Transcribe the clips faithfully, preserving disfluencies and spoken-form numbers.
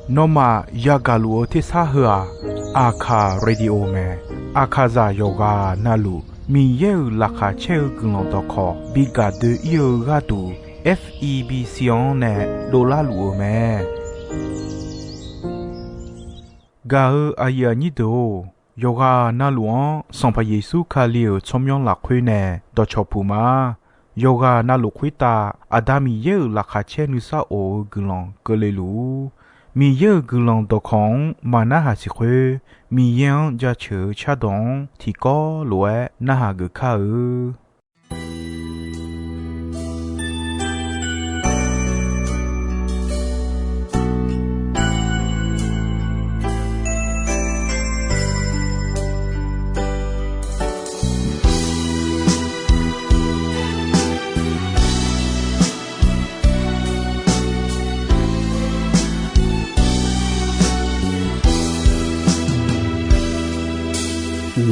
Nawmaf yagaq luf-eu tersar heu-aq, Aqkaq Radio mae. Aqkaqzaq yawqghaq navluf Miqyaer-euq laqkhaq caer-eu guiqlanq dawqkawq bi gaq doe-ir-eu gharduq, F E B C-anr nae dovlar luf-eu mae. Gaq-eu aqyuif aqnyir deuq-or, yawqghaq navluf-anr Sanqpaq Yeqsur Kali-euq tsawrmyanr lafkhoer nae dawqcawq puq ma. Yawqghaq navluf khoertav Aqda Miqyaer-euq laqkhaq caer nuisar of-eu guiqlanq keuvle luf-ur. Miqyaer-euq guiqlanq dawqkawq-anr maqnarhaq siq khoer, Miqyaer-anr jaceuq-eu cardawq-anr tiqkawv lof-aer narhaq geuf kar-eu.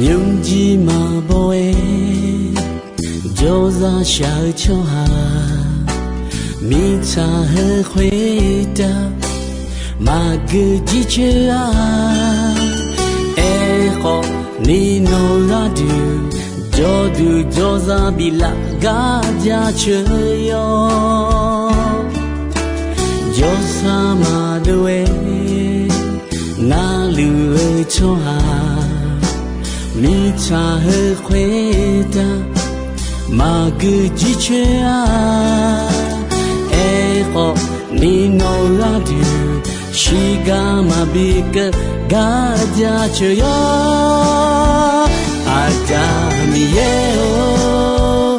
Nymrjir maqbaw-aer jawrzaq shaq-eu tsawrhaq, mirtsaq heu khoertav maqgeu jircoer-a. Aerkhawf, ni nawq gharduq jawrduq jawrzaq biflaf gar jaceuq yawr. Jawrsar maqdov-aer narluf-eu tsawrhaq, mirtsaq heu khoertav maqgeu jircoer-a. Aerkhawf, ni nawq gharduq shiqgar maqbi keuv gar jaceuq yawr. Aqda Miqyaer-or,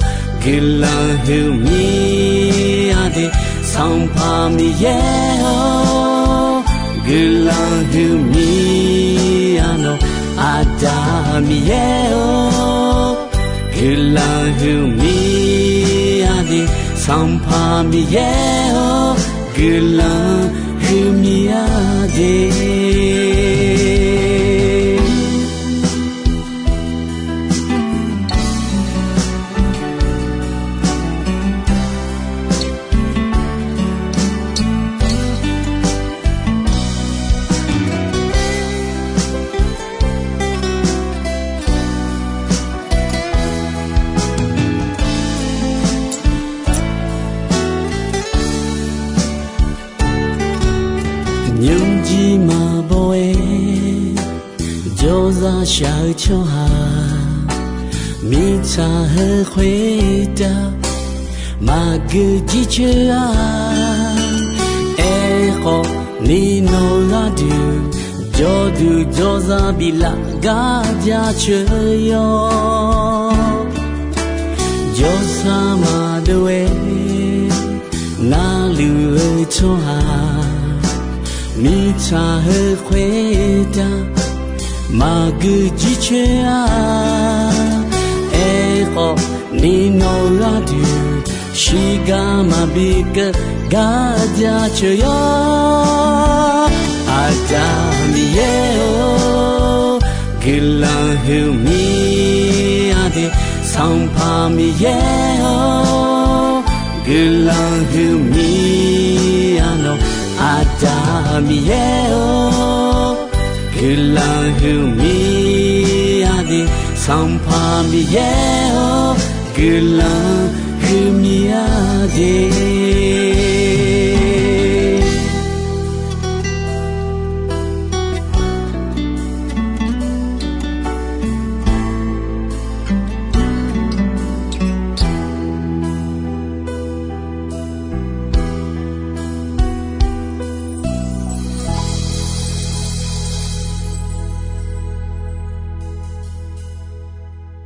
guiqlanq huiqmir-a de. Sanqpaq Miqyaer-or, guiqlanq huiqmir-a nawq. Aqda Miqyaer-or, guiqlanq huiqmir-a de. Sanqpaq Miqyaer-or, guiqlanq huiqmir-a de. Nymrjir maqbaw-aer jawrzaq shaq-eu tsawrhaq, mirtsaq heu khoertav maqgeu jircoer-a. Aerkhawf, ni nawq gharduq jawrduq jawrzaq biflaf gar jaceuq yawr. Jawrsar maqdov-aer narluf-eu tsawrhaq, mirtsaq heu khoertav maqgeu jircoer-a. Aerkhawf, ni nawq gharduq shiqgar maqbi keuv gar jaceuq yawr. Aqda Miqyaer-or, guiqlanq huiqmir-a de. Sanqpaq Miqyaer-or, guiqlanq huiqmir-a nawq. Aqda Miqyaer-or, guiqlanq huiqmir-a de. Sanqpaq Miqyaer-or, guiqlanq huiqmir-a de.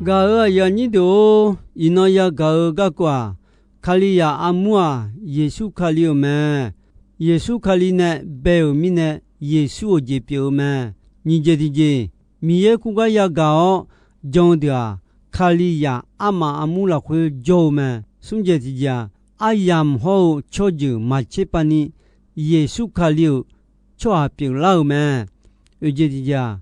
Gaq-euq aqyuif aqnyir deuq-or, iqnan yagaq-eu garkawv-aq, Kalizaq armur-aq, Yeqsur Kali-euq mae. Yeqsur Kali nae bae-euq mirnae, Yeqsur-euq jeq pyeuf-eu mae. Nyiq jeq tiqjeq, Miqyaer kurgar yagaq-awr jan-eu deuq-aq, Kalizaq armaf armur lafkhoer jawr-eu mae. Smr jeq tiqjeq-aq, aryamq hawr-eu tsawrjeuq maqtser pavni Yeqsur Kali-euq tsawrhaq pyeuflar-euq mae. Oeq jeq tiqjeq-aq,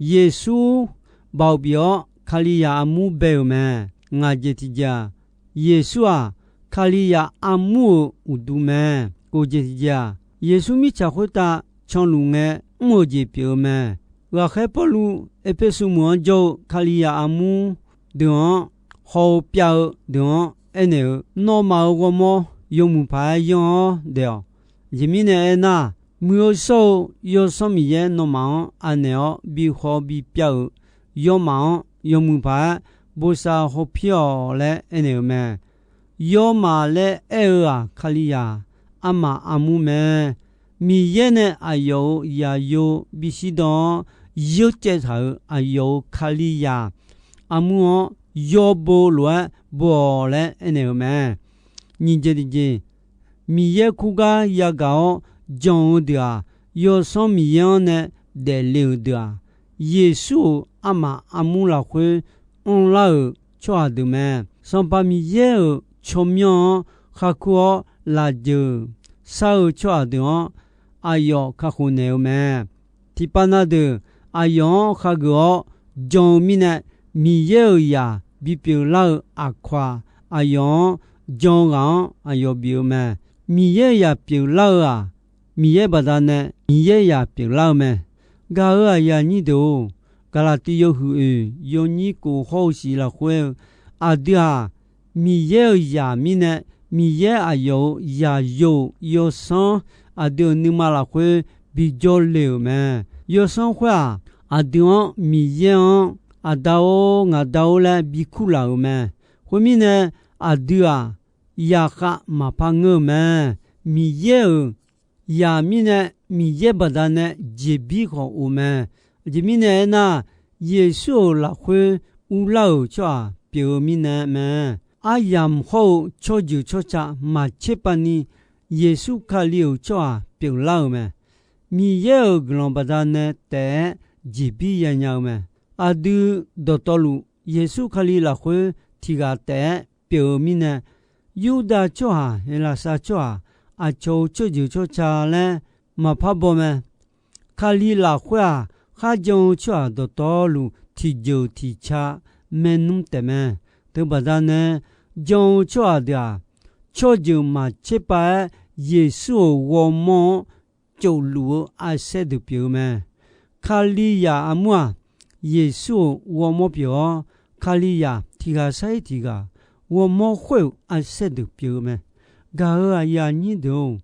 Yeqsur baoq bif-awr Kalizaq armur bae-euq mae. Ngaq jeq tiqjeq-aq, Yeqsur-aq, Kalizaq armur-euq uqduq mae. kof jeq tiqjeq-aq, Yeqsur mirtsaq khoertav canluf ngae mr-euq jeq pyeuf-eu mae. Ghaqkhaer Pawrluv Erpersu meuq-anr jawr-eu Kalizaq armur deuq-anr haw-eu pyav-eu deuq-anr aernaeq-eu, Nawmaf-euq ghawrmawr yawmuiq paq-aer yanr-awr daef-awq. Aqjeq mirnae aernar, muiq-eu shawr-eu Yawsanr Miqyaer nawmaf-anr anaeq-awr bi haw bi pyav-euq yawmaf-anr yawmuiq paq-aer bosav hawpir-awq laer aernaeq-eu mae. Yawmaf laer aer-eu-aq, Kalizaq armaf armur mae. Miqyaer nae aqyawf-euq zaqyo bishir dan-awr yeurcaev taq-euq aqyawf-euq Kalizaq armur-anr yawbo lof-aer bo-awq laer aernaeq-eu mae. Nyiq jeq tiqjeq, Miqyaer kur gar yagaq-awr jan-eu deuq-aq, Yawsanr Miqyaer-anr nae daefle-euq deuq-aq, Yeqsur-euq armaf armur lafkhoer anrlar-euq tsawrhaq deuq mae. Sanqpaq Miqyaer-euq tsawrmyanr-anr kharkur-awr lafjeuq shar-eu tsawrhaq deuq-anr aqyawf kakhof naeq-eu mae. Tiqpav na deuq aqyawf-anr khageuf-awr jan-eu mirnae, Miqyaer-euq zaq bipyeuf lar-eu aqkawq-aq, aqyawf-anr jan-eu ghaq-anr aqyawf bif-eu mae. Miqyaer-euq zaq pyeuflar-eu-aq, Miqyaer baqdanae Miqyaer zaq pyeuflar-eu mae. Gaq-euq aqyuif aqnyir deuq-or, Gaqlaqtiv yawhuiq oeq yawnyir kof hawr-eu siq lafkhoer-eu, aqdui-aq, Miqyaer-euq zaq mirnae, Miqyaer aqyawf-euq zaqyo-euq yawsanr aqdui-euq nuima lafkhoer bijawr le-euq mae. Yawsanr khoer-aq, aqdui-anr Miqyaer-anr Aqda-or, ngaqda-or laer bikur laf-euq mae. Khoermirnae, aqdui-aq, zaqkhav maqpar ngeur-eu mae. Miqyaer-euq zaq mirnae, Miqyaer baqdanae jeqbir khawf of mae. Aqjeq mirnae aernar, Yeqsur-euq lafkhoer urlar-euq tsawrhaq pyeuf-eu mirnae mae. Aryamq hawr-eu tsawrjeuq tsawrca maqtser pav ni, Yeqsur Kali-euq tsawrhaq pyeuflar-euq mae. Miqyaer-euq guiqlanq baqdanae taef-aer jeqbir yanya-eu mae. Aqdui dawqtawvluf Yeqsur Kali lafkhoer tiq ghaq taef-aer pyeuf-eu mirnae, Yurdav tsawrhaq, Heqlaqsar tsawrhaq, aqcawq-euq tsawrjeuq tsawrca laer maqpar baw mae. Kali lafkhoer-aq, kharjan-eu tsawrhaq dawqtawvluf tiqjeuq tiqca maernmr taef mae. Teubaqda nae jan-eu tsawrhaq deuq-aq, tsawrjeuq maqtser pav-aer Yeqsur-euq ghawrmawr-anr tsofluf-eu arsaer deuq pyeuf-eu mae. Kalizaq armur-aq, Yeqsur-euq ghawrmawr pyeuf-awr, Kalizaq tiq ghaq sar-ir tiq ghaq ghawrmawr khoer-euq arsaer deuq pyeuf-eu mae. Gaq-euq aqyuif aqnyir deuq-or,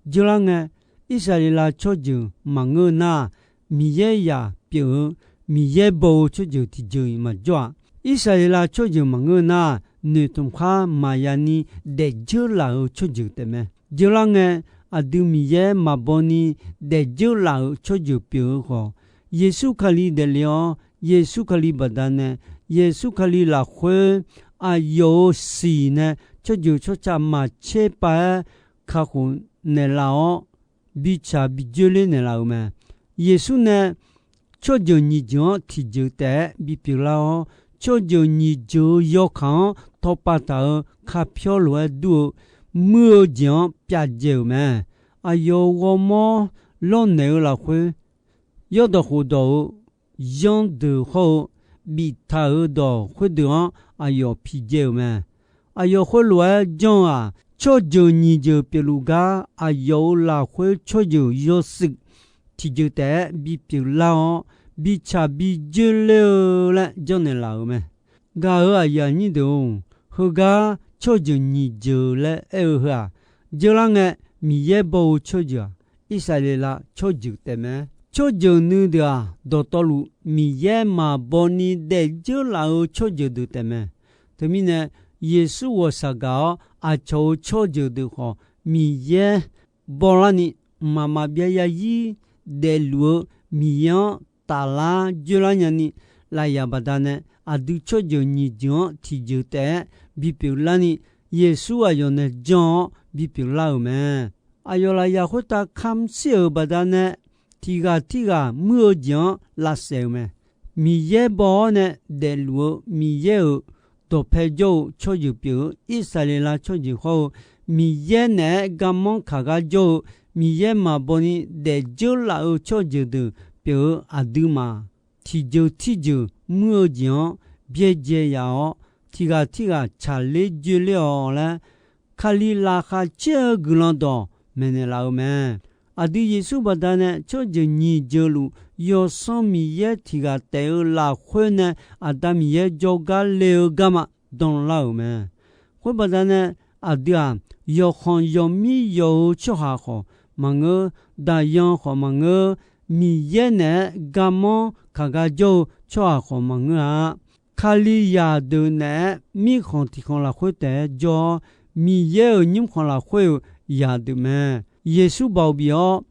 jeurlar ngae, Irsaqleqlav tsawrjeuq maqngeur nar, Miqyaer zaq pyeuf-eu, Miqyaer baw-eu tsawrjeuq tiqjeuq-iq maqjawr-aq. Irsaqleqlav tsawrjeuq maqngeur nar, noeqtmq khar maqya ni daefdzeur laf-eu tsawrjeuq taef mae. Jeurlar ngae, aqdui Miqyaer maqbaw ni daefdzeur laf-euq tsawrjeuq pyeuf-eu khawf, Yeqsur Kali daefle-awr, Yeqsur Kali baqdanae, Yeqsur Kali lafkhoer aqyawf-euq siq nae tsawrjeuq tsawrca maqtser pav-aer kakhof naeqlaf-awr, bitsaq bi dzoerler naeqlaf-euq mae. Yeqsur nae tsawrjeuq nyiq jeuq-anr tiqjeuq taef-aer bipyeuf lar-awr, tsawrjeuq nyiq jeuq-eu yawkaq-anr tawpav taq-euq kapyawr lof-aer dur-eu muir-eu jeq-anr pyavdzae-euq mae. Aqyawf-euq ghawrmawr lawrnaeq-eu lafkhoer, yawrdawq khofdawq-eu zanr deuq hawr-eu biftaq-euq dawq khoerdeuq-anr aqyawf pidzae-euq mae. Aqyawf khoerlof-aer janr-eu-aq, tsawrjeuq nyiq jeuq pyeufluf gar aqyawf-euq lafkhoer tsawrjeuq yawshuif tiqjeuq taef-aer bipyeuf lar-awr, bitsaq bi dzoerler-eu laer janrnaeq laf-euq mae. Gaq-euq aqyuif aqnyir deuq-or, heugar tsawrjeuq nyiq jeuq laer aer-eu heu-aq, jeurlar ngae, Miqyaer baw-eu tsawrjeuq-aq, Irsaqleqlav tsawrjeuq taef mae. Tsawrjeuq nuideuq-aq, dawqtawvluf Miqyaer maqbaw ni daefdzeur laf-eu tsawrjeuq deuq taef mae. Teumirnae, Yeqsur ghawqshaq gaq-awr aqcawq-euq tsawrjeuq deuq khawf, Miqyaer bawlarni mqmaq maqbyav zarzir daefluf-eu Miqyaer-anr taflar dzoerlar nyani lafyaq baqdanae, aqdui tsawrjeuq nyiq jeuq-anr tiqjeuq taef-aer bipyeuf larni, Yeqsur aqyawf nae janr-awr bipyeuf lar-euq mae. Aqyawf lafyaq khoertav kamq shir-euq baqdanae, tiq ghaq tirghaq muir-eu jeq-anr lavsaef-euq mae. Miqyaer baw-awr nae daefluf-eu Miqyaer-euq dawqpae jawr-eu tsawrjeuq pyeuf-eu Irsaqleqlav tsawrjeuq hawr-eu, Miqyaer naeq-aer garmanr kaq gar jawr-eu, Miqyaer maqbaw ni daefdzeur laf-eu tsawrjeuq deuq pyeuf-eu aqduimaf, tiqjeuq tirjeuq muir-eu jeq-anr byaerdzae yaf-awr, tiq ghaq tirghaq tsaqler dzoerler-awq laer, Kali laqkhaq caer-eu guiqlanq dawq maeqnaeq laf-eu mae. Aqdui Yeqsur baqdanae tsawrjeuq nyiq jeuq luf Yawsanr Miqyaer tiq ghaq taef-eu lafkhoer nae Aqda Miqyaer jawrgar le-eu garma danlar-euq mae. Khoer baqdanae aqdui-aq, yawqkhanq yawqmir yawq-eu tsawrhaq khawf maqngeur, daqyan khawf maqngeur, Miqyaer naeq-aer garmanr kaq gar jawr-eu tsawrhaq khawf maqngeur-a. Kalizaq deuq naeq-aer mirkhanq tiq khanq lafkhoer taef-aer jawr-awr, Miqyaer-euq nymrkhanq lafkhoer-eu zaqdeuq mae. Yeqsur baoq bif-awr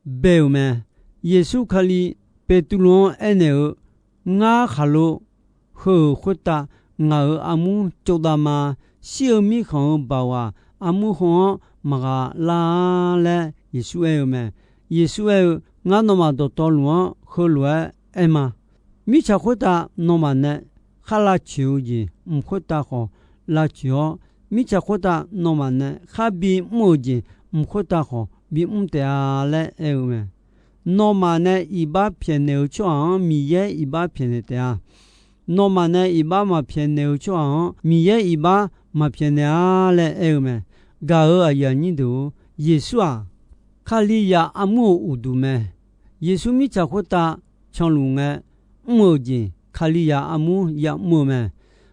bae-euq mae. Yeqsur Kali Beqtuvluv-anr aernaeq-eu, Ngar khaqlo heu-euq khoertav ngaq-euq armur tsovdav ma. Shir-eu mirkhanq-eu baoq-aq, armur heu-anr maqghaq lar-a laer Yeqsur aer-eu mae. Yeqsur aer-eu, Ngar nawmaf dawqtawvluf-anr heulof-aer aer ma. Mirtsaq khoertav nawmaf nae khar lavtsoeq-eu jeq mq khoertav khawf lavtsoeq-awr, mirtsaq khoertav nawmaf nae khar bimr-euq jeq mq khoertav khawf bimr taef-a laer aer-eu mae. Nawmaf nae iqbax pyaeqnaeq-eu tsawrhaq-anr Miqyaer iqbax pyaeqnaeq taef-a. Nawmaf nae iqbax maqpyaeqnaeq-eu tsawrhaq-anr Miqyaer iqbax maqpyaeqnaeq-a laer aer-eu mae. Gaq-euq aqyuif aqnyir deuq-or, Yeqsur-aq, Kalizaq armur-euq uqduq mae. Yeqsur mirtsaq khoertav canluf ngae mr-euq jeq Kalizaq armur yamr-eu mae.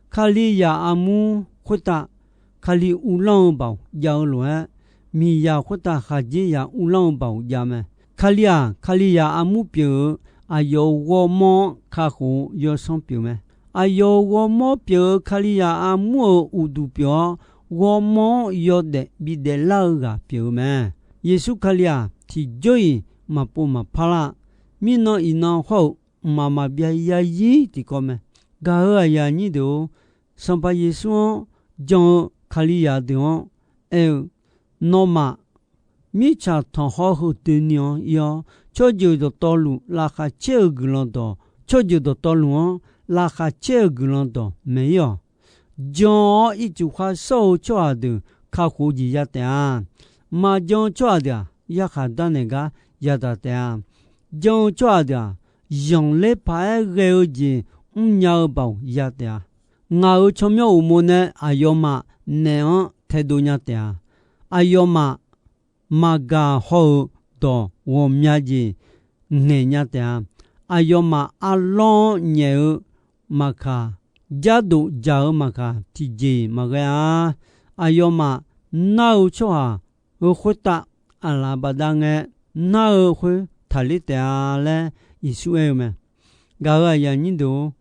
Kalizaq armur khoertav Kali uvlanr-eu baoq jav-eu lof-aer, miqzaq khoertav khaqdzerzaq uvlanr-eu baoq jav mae. Kali-aq, Kalizaq armur pyeuf-eu aqyawf-euq ghawrmawr-anr kakhof-eu yawsanr pyeuf mae. Aqyawf-euq ghawrmawr pyeuf-eu Kalizaq armur-euq uqduq pyeuf-awr, ghawrmawr-anr yawdaef bidaef lar-eu ghaq pyeuf-eu mae. Yeqsur Kali-aq, tiqjawr-iq maqpov maqpar lar. Mirnan iqnan hawr-eu mqmaq maqbyav yarzir tiqkawv mae. Gaq-euq aqyuif aqnyir deuq-or, Sanqpaq Yeqsur-anr jan-eu Kalizaq deuq-anr aer-eu, Nawmaf, mirtsaq tanqkhawr heu doeni-anr ir-awr, tsawrjeuq dawqtawvluf laqkhaq caer-eu guiqlanq dawq, tsawrjeuq dawqtawvluf-anr laqkhaq caer-eu guiqlanq dawq maeq-ir-awq. Jan-awr ircuf khar sawr-eu tsawrhaq deuq kakhof-eu jeq ya taef-a. Maqjan-eu tsawrhaq deuq-aq, yarkhaq darnaeq gar yadaq taef-a. Jan-eu tsawrhaq deuq-aq, zanqler paq-aer ghae-eu jeq mrnya-eu baoq ya taef-a. Ngaq-euq tsawrmyanr uqmov nae aqyawfmaf naef-anr taedov nya taef-a. Aqyawfmaf maqgaq haw-euq dawq ghawqmya jeq ngaeq nya taef-a. Aqyawfmaf arlawr-anr nyaef-eu maqkaq, jardof dzaq-eu maqkaq, tiqjeq-iq maqghae-a. Aqyawfmaf nar-eu tsawrhaq-euq khoertav aqlaf bafdav ngae, nar-eu khoer taqler taef-a laer Yeqsur aer-eu mae. Gaq-euq aqyuif aqnyir deuq-or,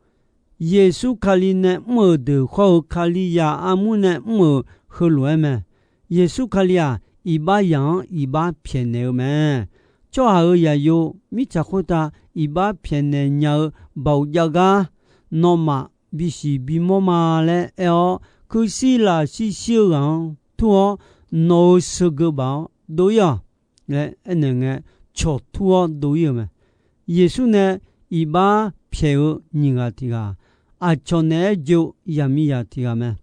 Yeqsur Kali nae mr-euq deuq khawr-eu Kalizaq armur nae mr-euq heulof-aer mae. Yeqsur Kali-aq, iqbaxzaq-anr iqbax pyaeqnaeq-eu mae. Tsawrhaq-euq zaqyo mirtsaq khoertav iqbax pyaeqnaeq nya-eu baoq jav gar, nawmaf bisiq bimawr ma laer aer-awr, kuirshir lafshir shir-eu ghaq-anr tur-awr, nawq-euq sheuqgeu baf-awr dov-ir-awq laer aernaeq ngae, cawq tur-awr dov-ir-eu mae. Yeqsur nae iqbax pyaeq-eu nyiq ghaq tiq ghaq, aqcawq naeq-aer jov-eu zaqmiqzaq tiq ghaq mae.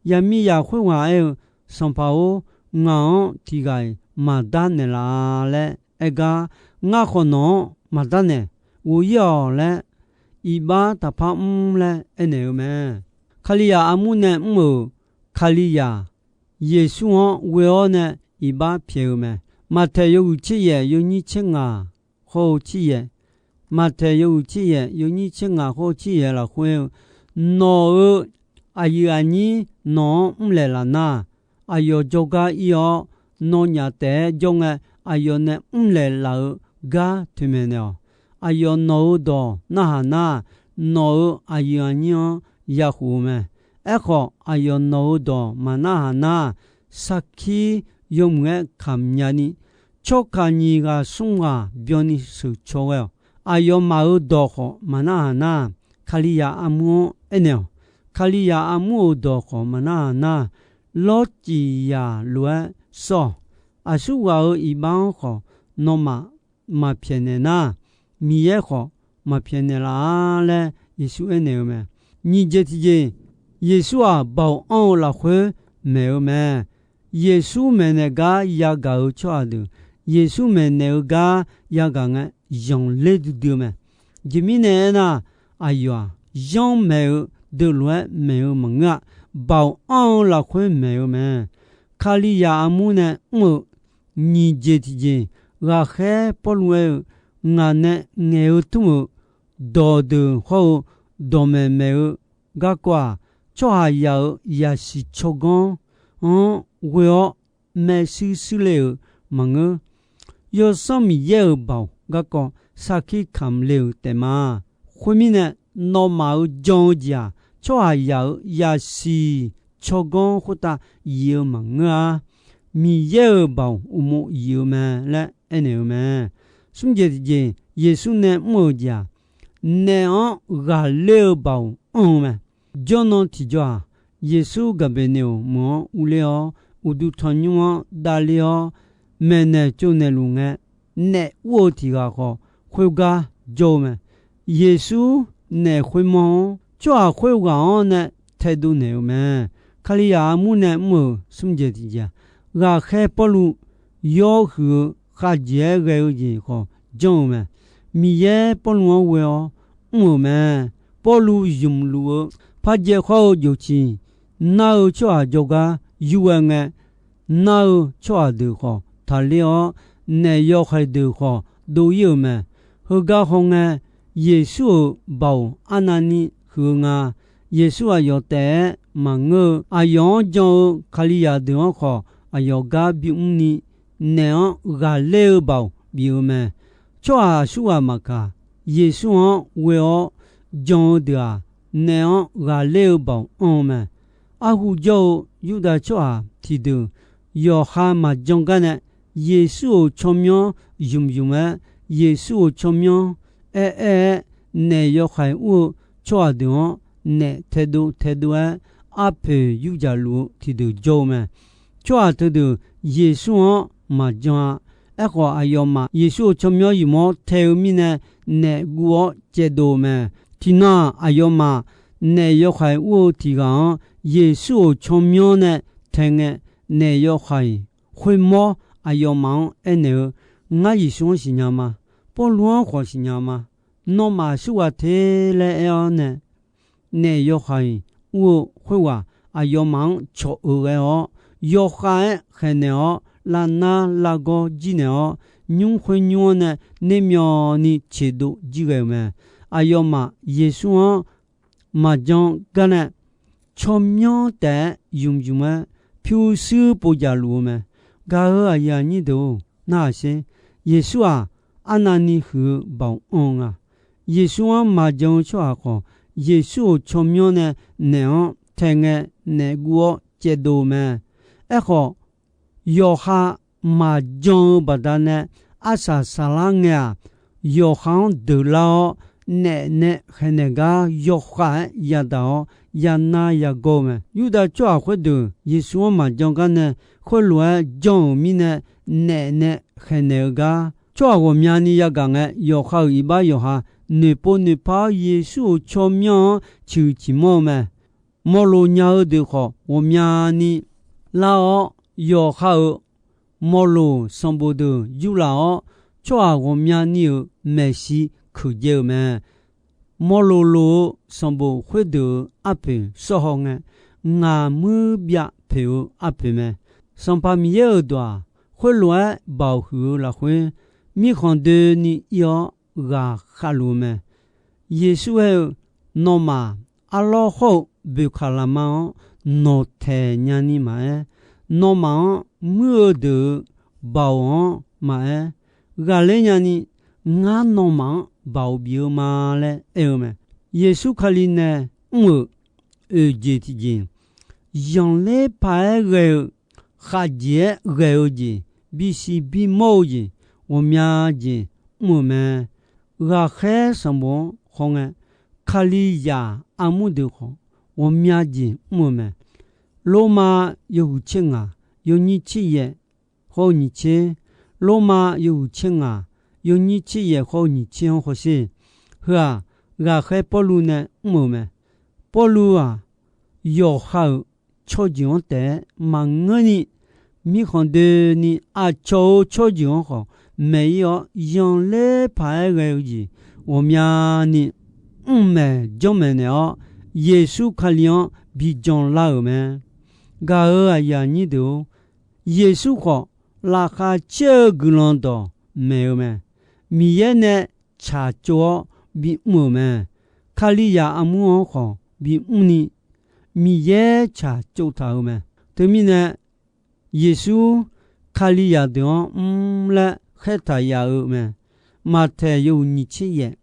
Zaqmiqzaq khoerghaq aer-eu, Sanqpaq-or, ngaq-anr tiq ghaq-iq maqdar naeqlaf-a laer aer gar, ngar khawf nawq-anr maqdar naeq, ghof-ir-awq laer iqbax taqpar mr laer aernaeq-eu mae. Kalizaq armur nae mr-euq Kalizaq Yeqsur-anr ghoe-awr nae iqbax pyaeq-eu mae. Maqtaeq yawhuiq tser yaef yawnyir tser ngaq hawr-eu tser yaef, Maqtaeq yawhuiq tser yaef yawnyir tser ngaq hawr-eu tser yaef lafkhoer-eu, nawq-euq aqyuif aqnyir nawq-anr mrlaeq laf nar, aqyawf jawrgar ir-awr, nawnyaf taef-aer jawr ngae, aqyawf nae mrlaeq laf-eu gar toeqmaeq naeq-awq. Aqyawf nawq-euq dawq narhaq nar, nawq-euq aqyuif aqnyir-anr yakhof-eu mae. Aerkhawf, aqyawf nawq-euq dawq maqnarhaq nar, sarkir yawmuiq-aer kamq nyani, tsawrkaq nyiq ghaq smr ghaq byanni sheuqcaw ghae-awq. Aqyawfmaf-euq dawq khawf maqnarhaq nar, Kalizaq armur-anr aernaeq-awq. Kalizaq armur-euq dawq khawf maqnarhaq nar, lawrcif zaq lof-aer sawr-awq. Aqsurghaq-euq iqbax-anr khawf nawmaf maqpyaeqnaeq nar, Miqyaer khawf maqpyaeqnaeq laf-a laer Yeqsur aernaeq-eu mae. Nyiq jeq tiqjeq, Yeqsur-aq, baoq anr-eu lafkhoer maeq-eu mae. Yeqsur maeqnaeq gar yagaq-eu tsawrhaq deuq, Yeqsur maeqnaeq-eu gar yagaq ngae, zanqler duidui-eu mae. Aqjeq mirnae aernar, aqyawf-aq, zanr maeq-eu deuq lof-aer maeq-eu maqngeur-a. Baoq anr-eu lafkhoer maeq-eu mae. Kalizaq armur nae mr-euq nyiq jeq tiqjeq, ghaqkhaer Pawrluv aer-eu, ngaq nae ngaeq-eu tmr-euq dawqdeuq hawr-eu dawqmaeq maeq-eu garkawv-aq, tsawrhaqzaq-euq zaqsiq tsawrganr-anr ghoe-awr maershuir shuir le-euq maqngeur. Yawsanr Miqyaer-euq baoq garkawv sarkir kamq le-euq taef ma. Khoermirnae, nawmaf-euq jan-eu jeq-aq, tsawrhaqzaq-euq zaqsiq tsawrganr khoertav yif-eu maqngeur-a. Miqyaer-euq baoq uqmov yif-eu mae laer aernaeq-eu mae. Smr jeq tiqjeq, Yeqsur nae mr-euq jeq-aq, naef-anr ghaqler-eu baoq anr-eu mae. Jawrnan tiqjawr-aq, Yeqsur Gaqbeqneqoq meuq-anr urler-awr, uqduq tanqnymr-anr davler-awr, maeqnaeq tsovnaeqluf ngae, naef ur-eu tiq ghaq khawf, khoergar jawr-eu mae. Yeqsur naef khoermawr-anr, tsawrhaq khoerghaq-anr nae taedov naeq-eu mae. Kalizaq armur nae mr-euq smr jeq tiqjeq-aq, ghaqkhaer Pawrluv yawhuiq-eu khavjeq-aer ghae-eu jeq khawf janr-eu mae. Miqyaer Pawrluv-anr ghoe-awr mr-euq mae. Pawrluv zmqluf-eu parjaev khawr-eu jociq nar-eu tsawrhaq jawrgar yurghae ngae, nar-eu tsawrhaq deuq khawf taqler-awr, naef yawhaiq deuq khawf dov-ir-euq mae. Heugar hawngae, Yeqsur-euq baoq arnavni huiq-eu nga. Yeqsur aqyawf taef-aer maqngeur-eu, aqyawf-anr jan-eu Kalizaq deuq-anr khawf, aqyawf gar bimr ni naef-anr ghaqler-eu baoq bif-eu mae. Tsawrhaq aqsurghaq maqkaq, Yeqsur-anr ghoe-awr jan-eu deuq-aq, naef-anr ghaqler-eu baoq anr-eu mae. Arhu jawr-eu Yurdav tsawrhaq tiqdeuq yawqha maqjan gar nae, Yeqsur-euq tsawrmyanr zmq zmq-aer, Yeqsur-euq tsawrmyanr aer-aer-aer, naef yawhaiq ur-eu tsawrhaq deuq-anr naef taedov taedov-aer, arpoeq yurdzaq luf-eu tiqdeuq jawr-eu mae. Tsawrhaq teudeuq Yeqsur-anr maqjan-a. Aerkhawf, aqyawfmaf Yeqsur-euq tsawrmyanr zmq-awr tae-eu mirnae, naef guv-awr caevdov-eu mae. Tiqnan-aq, aqyawfmaf naef yawhaiq ur-eu tiq ghaq-anr Yeqsur-euq tsawrmyanr nae tae ngae, naef yawhaiq khoermawr aqyawfmaf-anr aernaeq-eu, Ngar Yeqsur-anr siqnya ma. Pawrluv-anr khawf siqnya ma. Nawmaf aqsurghaq te laer aer-awr nae, naef yawhaiq ur-eu khoerghaq aqyawfmaf-anr cawq-eu ghae-awr, yawkhav-aer khaeqnaeq-awr, lavnar lavgawr jir naeq-awr, nymr khoer nymr-anr nae nermyawvni ceqdov jir ghae-euq mae. Aqyawfmaf Yeqsur-anr maqjan gar nae, tsawrmyanr taef-aer zmq zmq-aer pyurshuir povdzaq luf-eu mae. Gaq-euq aqyuif aqnyir deuq-or, narhaq sher. Yeqsur-aq, arnavni huiq-eu baoq anr-eu nga. Yeqsur-anr maqjan-eu tsawrhaq khawf, Yeqsur-euq tsawrmyanr nae naef-anr tae ngae, naef guv-awr caevdov-eu mae. Aerkhawf, yawqha maqjan-eu baqdanae arsaq saqlar ngae-aq, yawqha-anr deuqlar-awr, naef nae khaeqnaeq gar yawkhav-aer yadaq-awr, yanar yagawr-eu mae. Yurdav tsawrhaq khoerdeuq Yeqsur-anr maqjan gar nae, khoerlof-aer jan-euq mirnae, naef nae khaeqnaeq-eu gar, tsawrhaq ghawqmyani yagaq ngae, yawqha-euq iqbax yawqha noeqpov noeqpar-awr, Yeqsur-euq tsawrmyanr-anr ciqhuiq ciqmanr-eu mae. Mawqloq nya-eu deuq khawf ghawqmyani lar-awr, yawqha-euq mawqloq sanqbof deuq yurlaf-awr, tsawrhaq ghawqmyani-euq maeqshi keuqdzae-euq mae. Mawqloq loq-eu sanqbof khoerdeuq-euq arpoeq sawr haw ngae, ngaq muir byav poeq-eu arpoeq mae. Sanqpaq Miqyaer-euq dawq-aq, khoerlof-aer baoq huiq-eu lafkhoer, mirkhanq doeni ir-awr ghaq khavluf-eu mae. Yeqsur aer-eu, Nawmaf arlawr hawr-eu boeqkaq lafma-anr nawqtaeq nyani maqaer, nawmaf-anr muir-eu deuq-euq baoq-anr maqaer, ghaqler nyani, ngar nawmaf-anr baoq bif-eu ma laer aer-eu mae. Yeqsur Kali nae mr-euq oeq jeq tiqjeq, zanqler paq-aer ghae-eu, khaqjeq-aer ghae-eu jeq, bisiq bimawr-eu jeq, ghawqmya jeq mr-euq mae. Ghaqkhaer sanqbof-anr hawngae, Kalizaq armur deuq khawf, ghawqmya jeq mr-eu mae. Lormav yawhuiq tser ngaq, yawnyir tser yaef, hawr-eu nyiq tser, Lormav yawhuiq tser ngaq, yawnyir tser yaef hawr-eu nyiq tser-anr hawsher. Heu-aq, ghaqkhaer Pawrluv nae mr-euq mae. Pawrluv-aq, yawqha-euq tsawrjeuq-anr taef-aer maqngeurni, mirkhanq doeni aqcawq-euq tsawrjeuq-anr khawf maeq-ir-awr, zanqler paq-aer ghae-eu jeq ghawqmyani mr maeq janr maeq naeq-awr, Yeqsur Kali-anr bi janlar-euq mae. Gaq-euq aqyuif aqnyir deuq-or, Yeqsur khawf laqkhaq caer-eu guiqlanq dawq maeq-eu mae. Miqyaer nae tsaqtsov-awr bimr-euq mae. Kalizaq armur-anr khawf bimr ni, Miqyaer tsaqtsov taq-eu mae. Teumirnae, Yeqsur Kalizaq deuq-anr mr laer khaertaq yaf-eu mae. Maqtaeq yawhuiq nyiq tser yaef,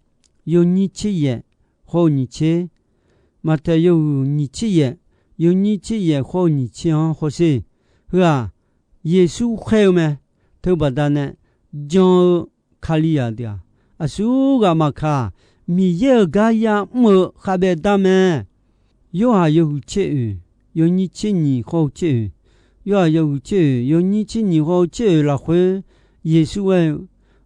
yawnyir tser yaef, khawr-eu nyiq tser. Maqtaeq yawhuiq nyiq tser yaef, yawnyir tser yaef khawr-eu nyiq tser-anr hawsher. Heu-aq, Yeqsur khaer-eu mae. Teubaqda nae jan-eu Kalizaq deuq-aq, aqsurghaq maqkaq, Miqyaer-euq gar yamr-eu khavbaev dar mae. Yorhaq yawhuiq tser oeq, yawnyir tser nyiq khawr-eu tser oeq, Yorhaq yawhuiq tser oeq, yawnyir tser nyiq khawr-eu tser oeq lafkhoer, Yeqsur aer-eu,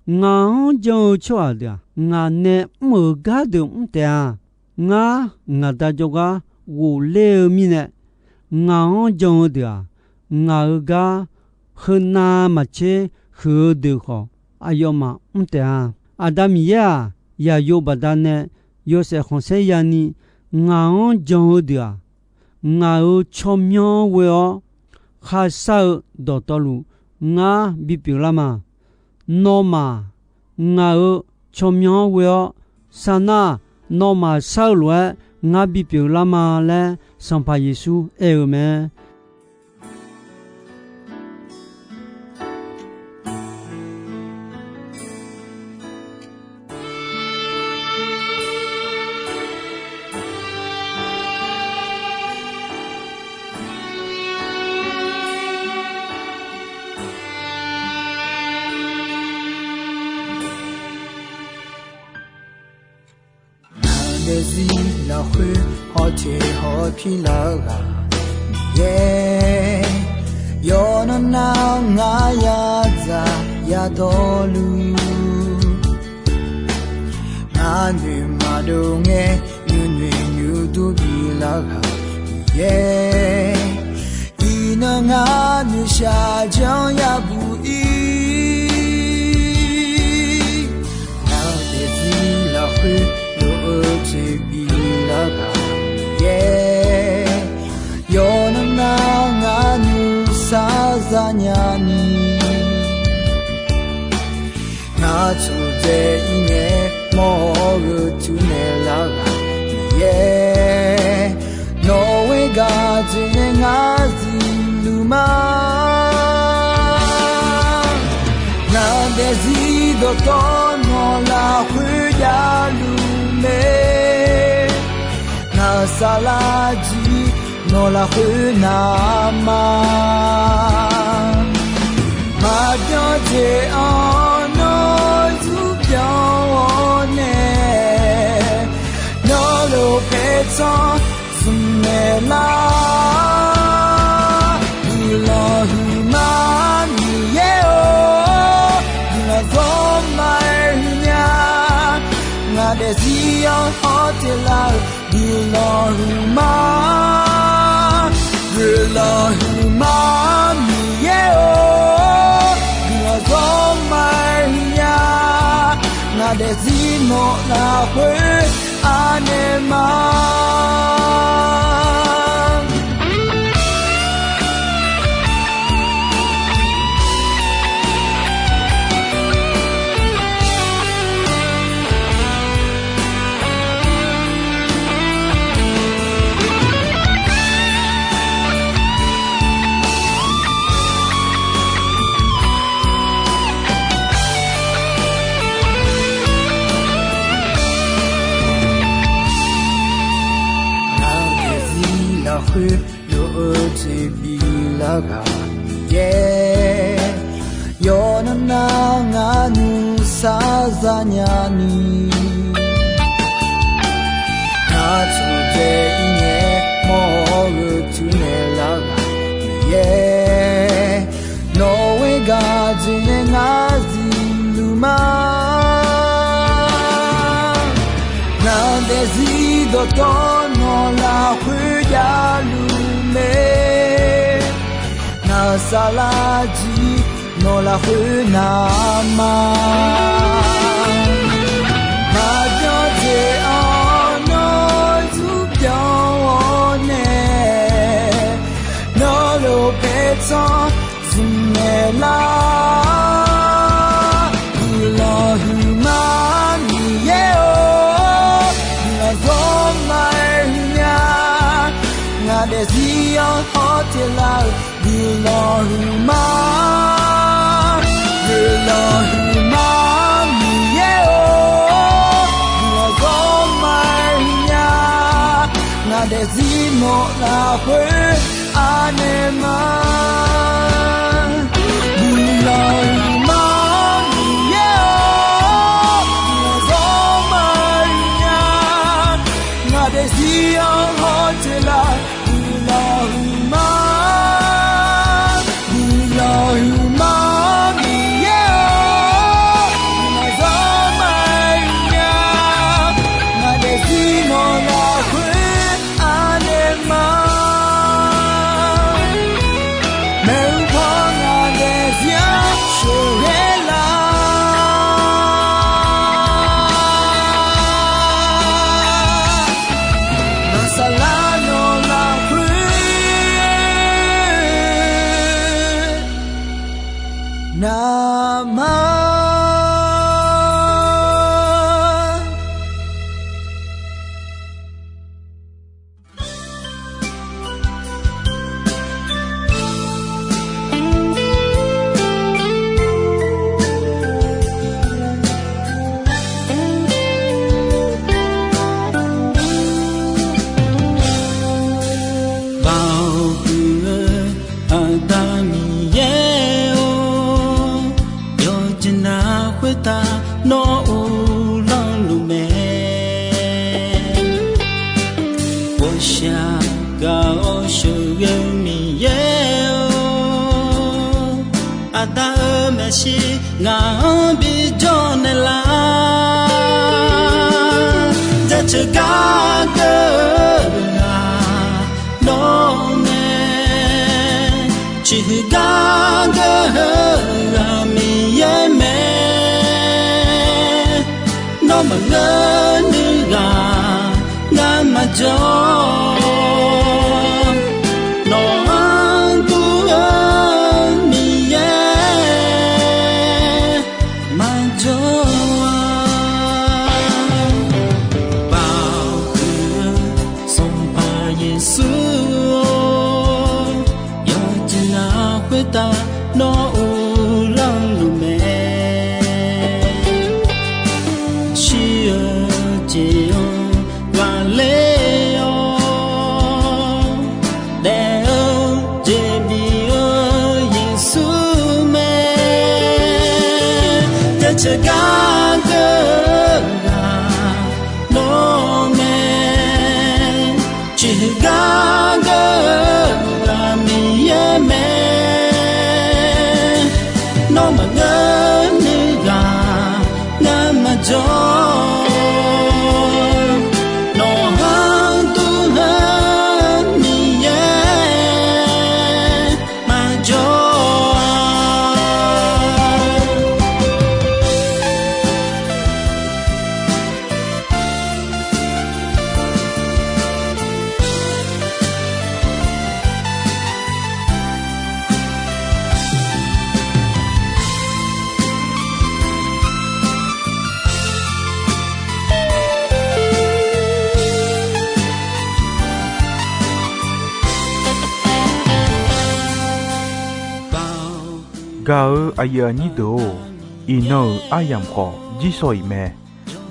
Ngaq-anr jan-eu tsawrhaq deuq-aq, ngaq nae mr-euq gardeuq mr taef-a. Ngar, ngaq Da jawrgar ghofler-eu mirnae, ngaq-anr jan-eu deuq-aq, ngaq-euq gar heunav maqtser huiq-eu deuq khawf, aqyawfmaf mr taef-a. Aqda Miqyaer-aq, yaqyo baqdanae yawshaef khanqsaer yani ngaq-anr jan-eu deuq-aq, ngaq-euq tsawrmyanr ghoe-awr kharshar-eu dawqtawvluf, ngar bipyeuf lar ma. Nawmaf, ngaq-euq tsawrmyanr ghoe-awr, sar nar, nawmaf shar-eu lof-aer ngar bipyeuf lar ma laer, Sanqpaq Yeqsur aer-eu mae. Ngaq daefzir lafkhoer hawteq hawpir lar-eu ghaq Miqyaer, yawqnan nar ngar yadzaq yadawrluf, ngar noeq maqdov ngae nuinoeq nuidur bilar ghaq Miqyaer, iqnan ngar noeqshaq janr yabuq ir. Ngaq daefzir lafkhoer lof-eu jeq bilar ghaq Miqyaer, yawqnan nar ngar nuisar zanya ni, ngar tsudzae ir ngae mawr-eu teunaeq lar ghaq Miqyaer, nawq-euq gaq jeq nae ngar zifluf ma. Ngaq daefzir dawqtawvluf nawq lafkhoer javluf mae. Ngaq saflar jir nawq lafkhoer navma, maqbyan jeq-anr nawr zurbyan-awr nae, nawr lof paertsanr zmqmaeq lar. Guiqlanq huiqma Miqyaer-or, guiqlanq dawrma-aer huiqnya. Ngaq daefzir-anr hawteq lar-euq guiqlanq huiqma, guiqlanq huiqma Miqyaer-or, guiqlanq dawrma-aer huiqnya. Ngaq daefzir nawq lafkhoer anaeq ma. Ngaq daefzir lafkhoer lof-eu jeq bilar ghaq Miqyaer, yawqnan nar ngar nuisar zanya ni, ngar tsudzae ir ngae mawr-eu teunaeq lar ghaq Miqyaer, nawq-euq gaq jeq nae ngar zifluf ma. Ngaq daefzir dawqtawvluf nawq lafkhoer javluf mae. Ngaq saflar jir nawq lafkhoer navma, maqbyan jeq-anr nawr zurbyan-awr nae, nawr lof paertsanr zmqmaeq lar. huiqma, guiqlanq huiqma, Miqyaer-or, guiqlanq zawr ma-aer nya. Ngaq daefzir nawq lafkhoer anaeq ma. Guiqlanq huiqma, Miqyaer-or, guiqlanq zawr ma-aer nya. Ngaq daefzir-anr hawteuq laf, guiqlanq huiqma. Guiqlanq huiqma, Miqyaer-or, guiqlanq zawr ma-aer nya. Ngaq daefzir nawq lafkhoer anaeq ma. Maeqhu paw ngaq daefzir-anr sheuqghae lar. Naqsaqlar nawq lafkhoer navmaqma. Baoq huiq-eu Aqda Miqyaer-or, yawqjeq navluf khoertav nawr uvlanr luf mae. Ghawqshaq gaq-awr sheuqghae-eu Miqyaer-or, Aqda-euq maeqshi ngaq-anr bijawr naeqlar. Jaceuq gar geur-eu ghaq nawr mae, ciqhuiq gar geur-eu ghaq Miqyaer mae. Nawr maqngeur nuiv ghaq ngar maqjawr-awq. Nawq-anr dur-eu Miqyaer maqjawr-a. Baoq huiq-eu Sanqpaq Yeqsur-or, yawqjeq navluf khoertav nawr uvlanr luf mae. Shir-eu jeq-anr ghaqler-awr, daef-eu jeq bif-eu Yeqsur mae. Jaceuq gar geur-eu ghaq nawr mae, ciqhuiq gar geur-eu ghaq Miqyaer mae. Nawr maqngeur nuiv ghaq ngar maqjawr-awq. Nawq-anr dur-eu Miqyaer maqjawr-a. Gaq-eu aqyuif aqnyir deuq-or, iqnan-euq aryamq khawf jirsawq iq mae.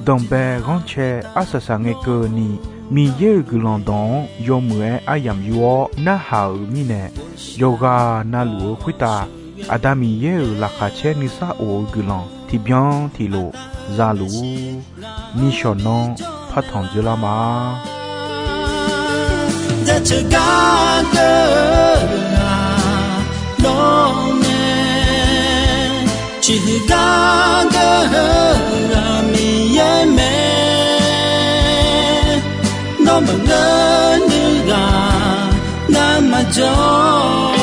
Danqbae ghanrcae arsaq saq ngae keuvni, Miqyaer-euq guiqlanq dawq-anr yawmuiq-aer aryamq yur-awr narhaq-euq mirnae, yawqghaq navluf-eu khoertav Aqda Miqyaer-euq laqkhaq caer nuisar of-eu guiqlanq tiqbyan tiqlof za luf-ur. Nishawq nanr partanq dzoerlar ma. Jaceuq gar geur-eu ghaq nawr mae, ciqhuiq gar geur-eu ghaq Miqyaer mae. Nawr maqngeur nuiv ghaq ngar maqjawr-awq.